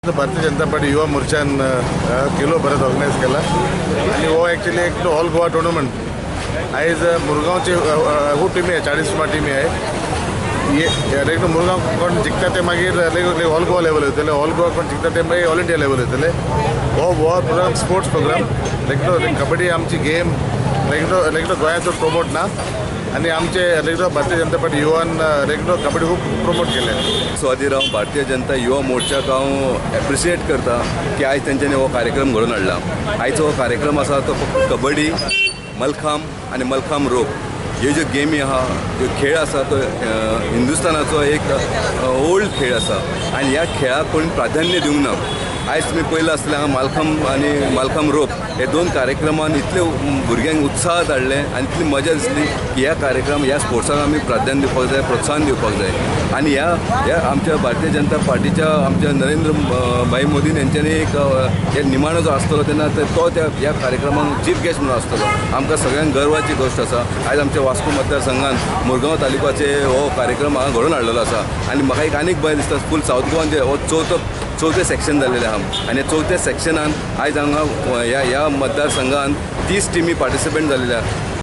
Bharatiya Janata party युवा मोर्चान केलो भरत organise केला आनी हो एक्चुअली एक ऑल गोवा टुर्नामेंट. आयज मुरगांवची खूब टिमी आहे, 40 सुमार टिमी आहे. हे मुरगांव कोण जिखता ते मागीर ऑल गोवा लेवल वयतले, ऑल गोवा कोण जिखता ते मागीर ऑल इंडिया लेवल वयतले. हो हो प्रोग्राम स्पोर्ट्स प्रोग्राम लायक कबड्डी आमची गेम लायक लायक गोंयांत प्रमोट ना आनी आमचे लायक भारतीय जनता पार्टी युवान लायक कबड्डी खूब प्रमोट केले. स्वाधीर हांव भारतीय जनता युवा मोर्चाक हांव एप्रिशिएट करता की आयज तेंच्यांनी हो कार्यक्रम घडोवन हाडला. आयचो हो कार्यक्रम आसा तो फक्त कबड्डी, मलखांब आनी मलखांब रोप ह्यो ज्यो गेमी आहा, ज्यो खेळ आसा तो हिंदुस्थानाचो एक ओल्ड खेळ आसा आनी ह्या खेळाक कोणी प्राधान्य दिवंक ना. आयज तुमी पळयलां आसतलें हांगा मालखांब आनी मालखांब रोप हे दोन कार्यक्रमान इतले भुरग्यांक उत्साह हाडले आनी इतली मजा दिसली की ह्या कार्यक्रम ह्या स्पोर्ट्साक आमी प्राधान्य दिवपाक जाय, प्रोत्साहन दिवपाक जाय. आनी ह्या ह्या आमच्या भारतीय जनता पार्टीच्या आमच्या नरेंद्र भाई मोदीन हेंच्यांनी एक हे निमाणो जो आसतलो तेन्ना तो त्या ह्या कार्यक्रमाक चीफ गेस्ट म्हणून आसतलो. आमकां सगळ्यांक गर्वाची गोश्ट आसा. आयज आमच्या वास्को मतदारसंघान मुरगांव तालुक्याचे हो कार्यक्रम हांगा घडोवन हाडलेलो आसा आनी म्हाका एक आनीक बरें दिसता फूल सावथ गोवान जे हो चवथें सेक्शन जाल्लें आहा आनी चवथ्या सेक्शनान आयज हांगा ह्या ह्या मतदारसंघान 30 टिमी पार्टिसिपेंट जाल्ले आहा.